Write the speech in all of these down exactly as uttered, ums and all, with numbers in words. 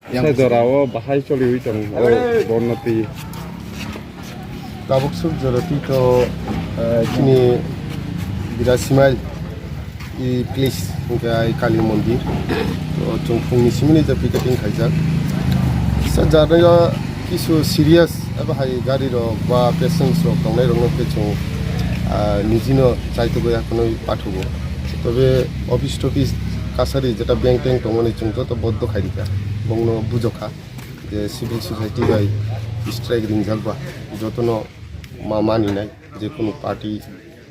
Sa jorao bahai choliwi tong o Bornoti. Tabuk suk joroti to, eh, chini Birasimai i place hwnkhe ai Kali Mondir. To chwng phungni simini je picketing khaijak. Sa jagao kisu serious abo hai gari rok ba patients rok tongnai rokno khe chwng, ah, nijino chaitugwi hakhwnwi pathugo. Tobe office toffice kasari jeta bank tank tongmani chwng joto boddo khairikha. Bongno bujokha je civil society bai strike ringjak ba jotono ma maninai je kunu party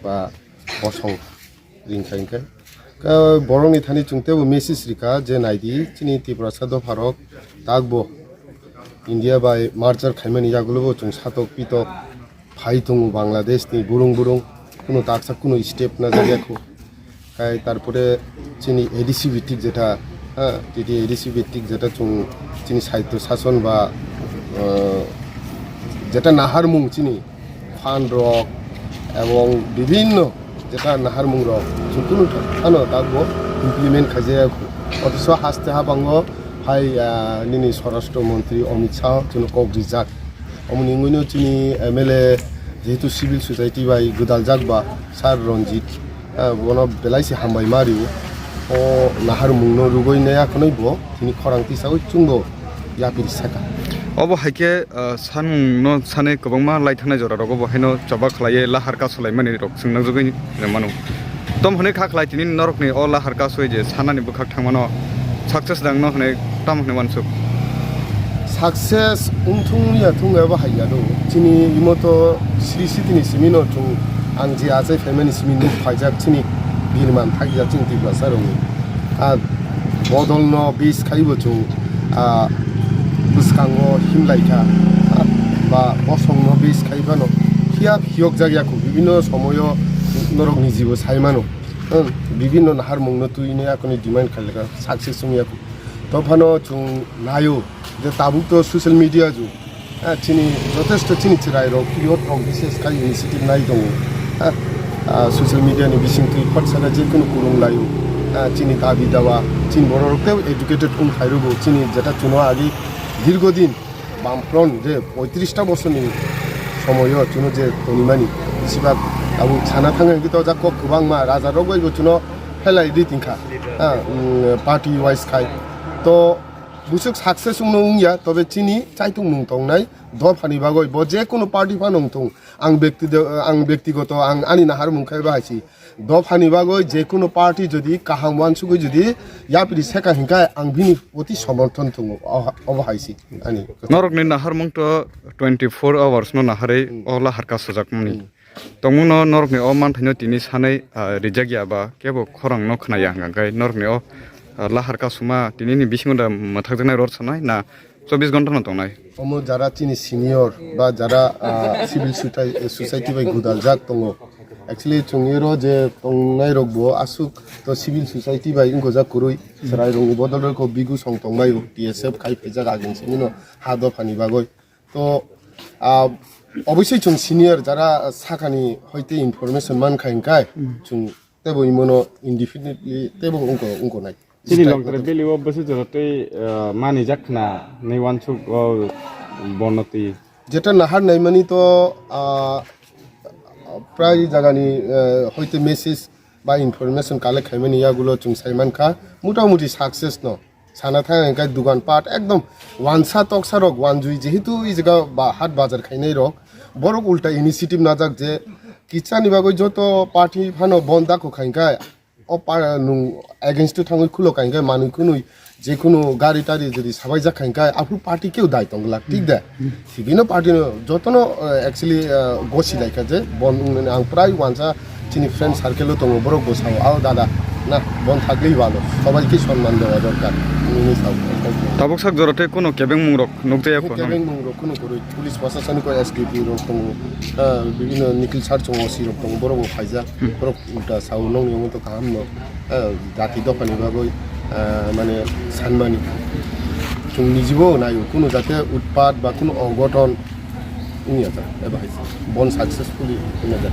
ba bosong ringkha hinkhe. Ka borokni thani chwng teibo message rikha je naidi chini Tiprasa dopharok takbo India bai merger khaimani yagulobo chwng satok pitok phai tongo Bangladesh ni burung burung, kuno taksa kuno step na jagya kho. Kai tarpore chini A D C bhitik jeta, ha, chini A D C bhitik jeta chwng chini saityo sason ba, eh, jeta naharmung chini phan rok ebong bibinno jeta naharmung rok chwng kunu ano takbo implement khaijaya kho. Othocho haste habango hai, ah, nini Swarashtra Montri Amit Shah chwngno kok rijak. Omoni wngwino chini M L A jehetu civil society bai gwdaljak ba Sir Ranjit, ah, bono belai se hambai ma rio. O naharmungno rwgwi nai akhonwi bo chini khorang tisaui chwngbo yapri saka. Obo hai khe, ah, sanmungno sanwi kwbangma lai thangnai jora rogo bo haino choba khlaiwi lahar kasulaimani rok chwng nukjagwi mano. Tom hwnwi kha khlai tini norokni o lahar kasui je sanani bwkhak thangmano success dangno hwnwi tamo hwnwi uansuk? Success wngthung ya thung abo hai ya do. Chini imo to sri sitini simi no chung ang je achai phaimani simi nuk phaijak chini birman thakjak chini Tiprasa rokni. A bodol no bis khai bo chung, a, bwskango himlai kha, a, ba bosong no bis khai phano phiya phiyok jak ya kho bibinno somoyo norok ni jibo sai mano. Hmm, bibinno naharmungno twi hwnwi akhonwi demand khailakha, success wngya kho. Tophano chwng naio je tabuk to social media jug, ah, chini jotesto chini chwrairok youth rok bises khai initiative nai tongo. Ah, ah, social media ni bisingtwi hot saka je kunu kwrwng laio. Ah, chini dabi dawa, chini bororok tei educated wng phairogo, chini jeta chuno agi dirgo din Bamfront je poitrista bosorni somoyo chwngno je tonimani, besibak abo sana thangwi hwnkhe to jak kok kwbangma rajarok bai bo chwngno phelai ri tingkha, ha, um, party wise khai. To bwswk success wngno wngya, tobe chini chaitung nung tongnai dophani bagwi bo je kunu party phano wngthung, ang bekti de-, ang bektigoto ang ani naharmung khai bahai si. Dophani bagwi je kunu party jodi kaham uansugwi jodi yapri seka hinkhe ang bini oti somorthon tongo. O-, obo hai se ani. Norokni naharmung to twenty four hours no naharwi Hmm. o lahar ka sujakmani. Hmm. Tongmungno norokni o manthaino tini sanai, ah, rijak ya ba kebo khorang no khna ya hwnkha khe norokni o, ah, lahar ka suma tini ni bisingo da mwthakjaknai ror sanai na chobbish ghonta no tongnai. Omo jara chini senior ba jara, ah, civil society, society bai gwdal jak tongo. Actually, chwng iro je tongnai rok bo aswk to civil society bai wngkojak kwrwi. Chwrai rokni bodol rok bigu song tongbai o, T S F khai phaijak ageng simi no ha dophani bagwi. To, ah, obviously chwng senior jara sakani hoite information man khai hwnkhe chwng tebo imono indefinitely tebo wngko, wngko nai. Chini Longtrai Valley o bwswk jora tei, ah, manijak khna nai uansuk o Bonoti. Jeta nahar naimani to, ah, prai jagani, eh, hoite message ba information collect khaimani yagulo chwng sai mankha, mota moti success no. Sana thang hwnkhe dugan pat ekdom wansa toksa rok wanjui jehetu i jaga ba hat bazar khainai rok borok ulta initiative najak je kichani bagwi joto party phano bon dakho khainkhai o pa-, nung against o thangwi khulo khainkhai manwi khunwi je khunu gari tari jodi sabaijak khainkhai aphuru party keu dai tong glak, thik da? Thigwino party no jotono, eh, actually, eh, gosi laikha je bon wngnani ang prai wansa chini friend circle o tongo, borok bo sao, "Ao dada, na, bon thagwi walo, sobai khe sonman dewa dorkar," hinwi sao. Tabuk sak jora tei kuno kebengmung rok nukjaya kho, kebengmung rok kuno kwrwi, police prasasani ko S D P rok tongo, ah, bibinno Nikhil sir chongo, O C rok tongo, borok bo phaijak, borok ulta sao, "Nokni omo to kaham no, ah, jati dophani bagwi, ah, mane sanmani." Chwng nijibo naio, kuno jate utpat ba kuno ongoton wngya ta, eba hai bon successfully wngya ta.